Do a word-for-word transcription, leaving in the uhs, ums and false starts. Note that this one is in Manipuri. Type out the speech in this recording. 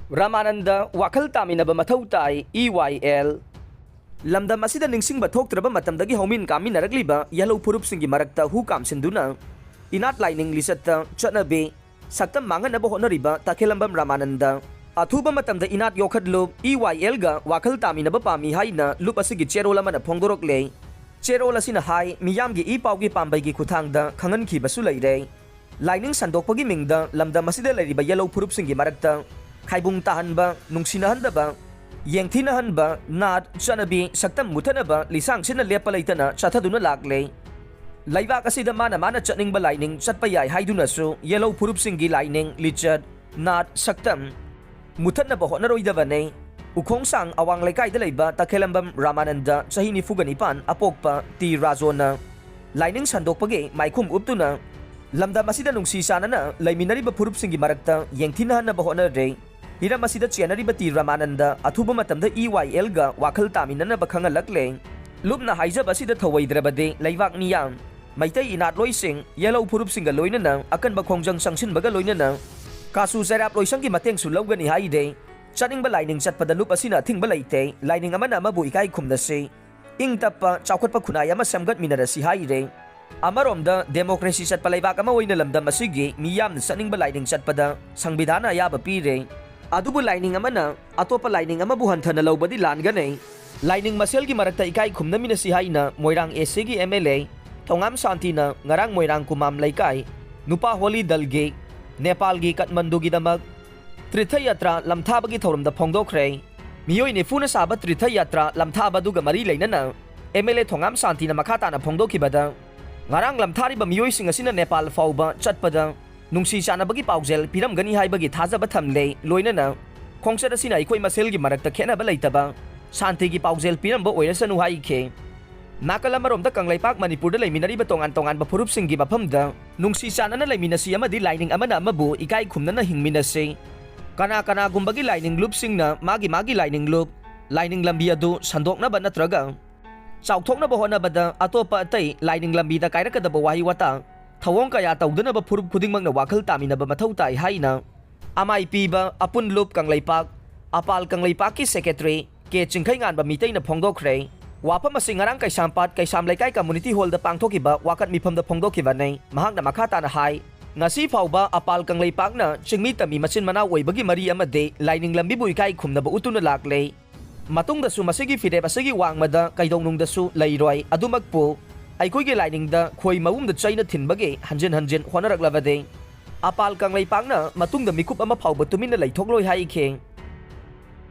ꯔꯥꯃꯥꯅꯟꯗ ꯋꯥꯈꯜ ꯇꯥꯃꯤꯟꯅꯕ ꯃꯊꯧ ꯇꯥꯏ, ꯏ ꯋꯥꯏ ꯑꯦꯜ꯫ ꯂꯝꯗꯝ ꯑꯁꯤꯗ ꯅꯤꯡꯁꯤꯡꯕ ꯊꯣꯛꯇ꯭ꯔꯕ ꯃꯇꯝꯗꯒꯤ ꯍꯧꯃꯤꯟ ꯀꯥꯃꯤꯟꯅꯔꯛꯂꯤꯕ ꯌꯦꯜꯍꯧ ꯐꯨꯔꯨꯞꯁꯤꯡꯒꯤ ꯃꯔꯛꯇ ꯍꯨ ꯀꯥꯝꯁꯤꯟꯗꯨꯅ ꯏꯅꯥꯠ ꯂꯥꯏꯅꯤꯡ ꯂꯤꯆꯠꯇ ꯆꯠꯅꯕꯤ ꯁꯛꯇꯝ ꯃꯥꯡꯍꯟꯅꯕ ꯍꯣꯠꯅꯔꯤꯕ ꯇꯈꯦꯂꯝꯕꯝ ꯔꯥꯃꯥꯅꯟꯗ ꯑꯊꯨꯕ ꯃꯇꯝꯗ ꯏꯅꯥꯠ ꯌꯣꯛꯈꯠꯂꯨ, ꯏ ꯋꯥꯏ ꯑꯦꯜꯒ ꯋꯥꯈꯜ ꯇꯥꯃꯤꯟꯅꯕ ꯄꯥꯝꯃꯤ ꯍꯥꯏꯅ ꯂꯨꯞ ꯑꯁꯤꯒꯤ ꯆꯦꯔꯣꯜ ꯑꯃꯅ ꯐꯣꯡꯗꯣꯔꯛꯂꯦ꯫ ꯆꯦꯔꯣꯜ ꯑꯁꯤꯅ ꯍꯥꯏ, ꯃꯤꯌꯥꯝꯒꯤ ꯏ ꯄꯥꯎꯒꯤ ꯄꯥꯝꯕꯩꯒꯤ ꯈꯨꯠꯊꯥꯡꯗ ꯈꯪꯍꯟꯈꯤꯕꯁꯨ ꯂꯩꯔꯦ꯫ ꯂꯥꯏꯅꯤꯡ ꯁꯟꯗꯣꯛꯄꯒꯤ ꯃꯤꯡꯗ ꯂꯝꯗꯝ ꯑꯁꯤꯗ ꯂꯩꯔꯤꯕ ꯌꯦꯜꯍꯧ ꯐꯨꯔꯨꯞꯁꯤꯡꯒꯤ ꯃꯔꯛꯇ ꯈꯥꯏꯕꯨꯡ ꯇꯥꯍꯟꯕ, ꯅꯨꯡꯁꯤꯅꯍꯟꯗꯕ, ꯌꯦꯡꯊꯤꯅꯍꯟꯕ, ꯅꯥꯠ, ꯆꯠꯅꯕꯤ, ꯁꯛꯇꯝ ꯃꯨꯊꯠꯅꯕ ꯂꯤꯁꯥꯡꯁꯤꯟꯅ ꯂꯦꯞꯄ ꯂꯩꯇꯅ ꯆꯠꯊꯗꯨꯅ ꯂꯥꯛꯂꯦ꯫ ꯂꯩꯕꯥꯛ ꯑꯁꯤꯗ ꯃꯥꯅ ꯃꯥꯅ ꯆꯠꯅꯤꯡꯕ ꯂꯥꯏꯅꯤꯡ ꯆꯠꯄ ꯌꯥꯏ ꯍꯥꯏꯗꯨꯅꯁꯨ ꯌꯦꯜꯍꯧ ꯐꯨꯔꯨꯞꯁꯤꯡꯒꯤ ꯂꯥꯏꯅꯤꯡ, ꯂꯤꯆꯠ, ꯅꯥꯠ, ꯁꯛꯇꯝ ꯃꯨꯊꯠꯅꯕ ꯍꯣꯠꯅꯔꯣꯏꯗꯕꯅꯤ꯫ ꯎꯈꯣꯡꯁꯥꯡ ꯑꯋꯥꯡ ꯂꯩꯀꯥꯏꯗ ꯂꯩꯕ ꯇꯈꯦꯂꯝꯕꯝ ꯔꯥꯃꯥꯅꯟꯗ, ꯆꯍꯤ ꯅꯤꯐꯨꯒ ꯅꯤꯄꯥꯟ, ꯑꯄꯣꯛꯄ ꯇꯤ ꯔꯥꯖꯣꯅ ꯂꯥꯏꯅꯤꯡ ꯁꯟꯗꯣꯛꯄꯒꯤ ꯃꯥꯏꯈꯨꯝ ꯎꯞꯇꯨꯅ ꯂꯝꯗꯝ ꯑꯁꯤꯗ ꯅꯨꯡꯁꯤ ꯆꯥꯟꯅꯅ ꯂꯩꯃꯤꯟꯅꯔꯤꯕ ꯐꯨꯔꯨꯞꯁꯤꯡꯒꯤ ꯃꯔꯛꯇ ꯌꯦꯡꯊꯤꯅꯍꯟꯅꯕ ꯍꯣꯠꯅꯔꯦ꯫ ꯍꯤꯔꯝ ꯑꯁꯤꯗ ꯆꯦꯟꯅꯔꯤꯕ ꯇꯤ ꯔꯥꯃꯥꯅꯟꯗ ꯑꯊꯨꯕ ꯃꯇꯝꯗ ꯏ ꯋꯥꯏ ꯑꯦꯜꯒ ꯋꯥꯈꯜ ꯇꯥꯃꯤꯟꯅꯅꯕ ꯈꯪꯍꯜꯂꯛꯂꯦ꯫ ꯂꯨꯞꯅ ꯍꯥꯏꯖꯕ ꯑꯁꯤꯗ ꯊꯧꯑꯣꯏꯗ꯭ꯔꯕꯗꯤ ꯂꯩꯕꯥꯛ ꯃꯤꯌꯥꯝ, ꯃꯩꯇꯩ ꯏꯅꯥꯠꯂꯣꯏꯁꯤꯡ, ꯌꯦꯜꯍꯧ ꯐꯨꯔꯨꯞꯁꯤꯡꯒ ꯂꯣꯏꯅꯅ ꯑꯀꯟꯕ ꯈꯣꯡꯖꯪ ꯆꯪꯁꯤꯟꯕꯒ ꯂꯣꯏꯅꯅ ꯀꯥꯁꯨ ꯆꯩꯔꯥꯞ ꯂꯣꯏꯁꯪꯒꯤ ꯃꯇꯦꯡꯁꯨ ꯂꯧꯒꯅꯤ ꯍꯥꯏꯔꯦ꯫ ꯆꯠꯅꯤꯡꯕ ꯂꯥꯏꯅꯤꯡ ꯆꯠꯄꯗ ꯂꯨꯞ ꯑꯁꯤꯅ ꯑꯊꯤꯡꯕ ꯂꯩꯇꯦ꯫ ꯂꯥꯏꯅꯤꯡ ꯑꯃꯅ ꯑꯃꯕꯨ ꯏꯀꯥꯏ ꯈꯨꯝꯅꯁꯤ꯫ ꯏꯪ ꯇꯞꯄ, ꯆꯥꯎꯈꯠꯄ ꯈꯨꯟꯅꯥꯏ ꯑꯃ ꯁꯦꯝꯒꯠꯃꯤꯟꯅꯔꯁꯤ ꯍꯥꯏꯔꯦ꯫ ꯑꯃꯔꯣꯝꯗ ꯗꯦꯃꯣꯀ꯭ꯔꯦꯁꯤ ꯆꯠꯄ ꯂꯩꯕꯥꯛ ꯑꯃ ꯑꯣꯏꯅ ꯂꯝꯗꯝ ꯑꯁꯤꯒꯤ ꯃꯤꯌꯥꯝꯅ ꯆꯠꯅꯤꯡꯕ ꯂꯥꯏꯅꯤꯡ ꯆꯠꯄꯗ ꯁꯪꯕꯤꯙꯥꯟꯅ ꯑꯌꯥꯕ ꯄꯤꯔꯦ꯫ ꯑꯗꯨꯕꯨ ꯂꯥꯏꯅꯤꯡ ꯑꯃꯅ ꯑꯇꯣꯞꯄ ꯂꯥꯏꯅꯤꯡ ꯑꯃꯕꯨ ꯍꯟꯊꯅ ꯂꯧꯕꯗꯤ ꯂꯥꯟꯒꯅꯤ꯫ ꯂꯥꯏꯅꯤꯡ ꯃꯁꯦꯜꯒꯤ ꯃꯔꯛꯇ ꯏꯀꯥꯏ ꯈꯨꯝꯅꯃꯤꯟꯅꯁꯤ ꯍꯥꯏꯅ ꯃꯣꯏꯔꯥꯡ ꯑꯦꯁ ꯑꯦꯒꯤ ꯑꯦꯝ ꯑꯦꯜ ꯑꯦ ꯊꯣꯉꯥꯝ ꯁꯥꯟꯇꯤꯅ ꯉꯔꯥꯡ ꯃꯣꯏꯔꯥꯡ ꯀꯨꯃꯥꯝ ꯂꯩꯀꯥꯏ ꯅꯨꯄꯥ ꯍꯣꯂꯤ ꯗꯜꯒꯤ ꯅꯦꯄꯥꯜꯒꯤ ꯀꯠꯃꯟꯗꯨꯒꯤꯗꯃꯛ ꯇꯤꯔꯊ ꯌꯥꯇ꯭ꯔꯥ ꯂꯝꯊꯥꯕꯒꯤ ꯊꯧꯔꯝꯗ ꯐꯣꯡꯗꯣꯛꯈ꯭ꯔꯦ꯫ ꯃꯤꯑꯣꯏ ꯅꯤꯐꯨꯅ ꯁꯥꯕ ꯇꯤꯔꯊ ꯌꯥꯇ꯭ꯔꯥ ꯂꯝꯊꯥꯕ ꯑꯗꯨꯒ ꯃꯔꯤ ꯂꯩꯅꯅ ꯑꯦꯝ ꯑꯦꯜ ꯑꯦ ꯊꯣꯉꯥꯝ ꯁꯥꯟꯇꯤꯅ ꯃꯈꯥ ꯇꯥꯅ ꯐꯣꯡꯗꯣꯛꯈꯤꯕꯗ, ꯉꯔꯥꯡ ꯂꯝꯊꯥꯔꯤꯕ ꯃꯤꯑꯣꯏꯁꯤꯡ ꯑꯁꯤꯅ ꯅꯦꯄꯥꯜ ꯐꯥꯎꯕ ꯆꯠꯄꯗ ꯅꯨꯡꯁꯤ ꯆꯥꯟꯅꯕꯒꯤ ꯄꯥꯎꯖꯦꯜ ꯄꯤꯔꯝꯒꯅꯤ ꯍꯥꯏꯕꯒꯤ ꯊꯥꯖꯕ ꯊꯝꯂꯦ꯫ ꯂꯣꯏꯅꯅ ꯈꯣꯡꯆꯠ ꯑꯁꯤꯅ ꯑꯩꯈꯣꯏ ꯃꯁꯦꯜꯒꯤ ꯃꯔꯛꯇ ꯈꯦꯠꯅꯕ ꯂꯩꯇꯕ ꯁꯥꯟꯇꯤꯒꯤ ꯄꯥꯎꯖꯦꯜ ꯄꯤꯔꯝꯕ ꯑꯣꯏꯔꯁꯅꯨ ꯍꯥꯏꯈꯤ꯫ ꯅꯥꯀꯜ ꯑꯃꯔꯣꯝꯗ ꯀꯪꯂꯩꯄꯥꯛ ꯃꯅꯤꯄꯨꯔꯗ ꯂꯩꯃꯤꯟꯅꯔꯤꯕ ꯇꯣꯉꯥꯟ ꯇꯣꯉꯥꯟꯕ ꯐꯨꯔꯨꯞꯁꯤꯡꯒꯤ ꯃꯐꯝꯗ ꯅꯨꯡꯁꯤ ꯆꯥꯟꯅꯅ ꯂꯩꯃꯤꯟꯅꯁꯤ ꯑꯃꯗꯤ ꯂꯥꯏꯅꯤꯡ ꯑꯃꯅ ꯑꯃꯕꯨ ꯏꯀꯥꯏ ꯈꯨꯝꯅꯅ ꯍꯤꯡꯃꯤꯟꯅꯁꯤ꯫ ꯀꯅꯥ ꯀꯅꯥꯒꯨꯝꯕꯒꯤ ꯂꯥꯏꯅꯤꯡ ꯂꯨꯞꯁꯤꯡꯅ ꯃꯥꯒꯤ ꯃꯥꯒꯤ ꯂꯥꯏꯅꯤꯡ ꯂꯨꯞ, ꯂꯥꯏꯅꯤꯡ ꯂꯝꯕꯤ ꯑꯗꯨ ꯁꯟꯗꯣꯛꯅꯕ ꯅꯠꯇ꯭ꯔꯒ ꯆꯥꯎꯊꯣꯛꯅꯕ ꯍꯣꯠꯅꯕꯗ ꯑꯇꯣꯞꯄ ꯑꯇꯩ ꯂꯥꯏꯅꯤꯡ ꯂꯝꯕꯤꯗ ꯀꯥꯏꯔꯛꯀꯗꯕ ꯋꯥꯍꯩ ꯋꯥꯇꯥ, ꯊꯧꯑꯣꯡ ꯀꯌꯥ ꯇꯧꯗꯅꯕ ꯐꯨꯔꯨꯞ ꯈꯨꯗꯤꯡꯃꯛꯅ ꯋꯥꯈꯜ ꯇꯥꯃꯤꯟꯅꯕ ꯃꯊꯧ ꯇꯥꯏ ꯍꯥꯏꯅ ꯑꯃꯥꯏ ꯄꯤꯕ ꯑꯄꯨꯟ ꯂꯨꯞ ꯀꯪꯂꯩꯄꯥꯛ, ꯑꯄꯥꯜ ꯀꯪꯂꯩꯄꯥꯛꯀꯤ ꯁꯦꯀ꯭ꯔꯦꯇꯔꯤ ꯀꯦ ꯆꯤꯡꯈꯩꯉꯥꯟꯕ ꯃꯤꯇꯩꯅ ꯐꯣꯡꯗꯣꯛꯈ꯭ꯔꯦ꯫ ꯋꯥꯐꯝ ꯑꯁꯤ ꯉꯔꯥꯡ ꯀꯩꯁꯥꯝꯄꯥꯠ ꯀꯩꯁꯥꯝ ꯂꯩꯀꯥꯏ ꯀꯝꯃꯨꯅꯤꯇꯤ ꯍꯣꯜꯗ ꯄꯥꯡꯊꯣꯛꯈꯤꯕ ꯋꯥꯀꯠ ꯃꯤꯐꯝꯗ ꯐꯣꯡꯗꯣꯛꯈꯤꯕꯅꯤ꯫ ꯃꯍꯥꯛꯅ ꯃꯈꯥ ꯇꯥꯅ ꯍꯥꯏ, ꯉꯁꯤ ꯐꯥꯎꯕ ꯑꯄꯥꯜ ꯀꯪꯂꯩꯄꯥꯛꯅ ꯆꯤꯡꯃꯤ ꯇꯝꯃꯤ ꯃꯆꯤꯟ ꯃꯅꯥꯎ ꯑꯣꯏꯕꯒꯤ ꯃꯔꯤ ꯑꯃꯗꯤ ꯂꯥꯏꯅꯤꯡ ꯂꯝꯕꯤꯕꯨ ꯏꯀꯥꯏ ꯈꯨꯝꯅꯕ ꯎꯠꯇꯨꯅ ꯂꯥꯛꯂꯦ꯫ ꯃꯇꯨꯡꯗꯁꯨ ꯃꯁꯤꯒꯤ ꯐꯤꯔꯦꯞ ꯑꯁꯤꯒꯤ ꯋꯥꯡꯃꯗ ꯀꯩꯗꯧꯅꯨꯡꯗꯁꯨ ꯂꯩꯔꯣꯏ꯫ ꯑꯗꯨꯃꯛꯄꯨ ꯑꯩꯈꯣꯏꯒꯤ ꯂꯥꯏꯅꯤꯡꯗ ꯈꯣꯏ ꯃꯍꯨꯝꯗ ꯆꯩꯅ ꯊꯤꯟꯕꯒꯤ ꯍꯟꯖꯤꯟ ꯍꯟꯖꯤꯟ ꯍꯣꯠꯅꯔꯛꯂꯕꯗꯤ ꯑꯄꯥꯜ ꯀꯪꯂꯩꯄꯥꯛꯅ ꯃꯇꯨꯡꯗ ꯃꯤꯀꯨꯞ ꯑꯃ ꯐꯥꯎꯕ ꯇꯨꯃꯤꯟꯅ ꯂꯩꯊꯣꯛꯂꯣꯏ ꯍꯥꯏꯈꯤ꯫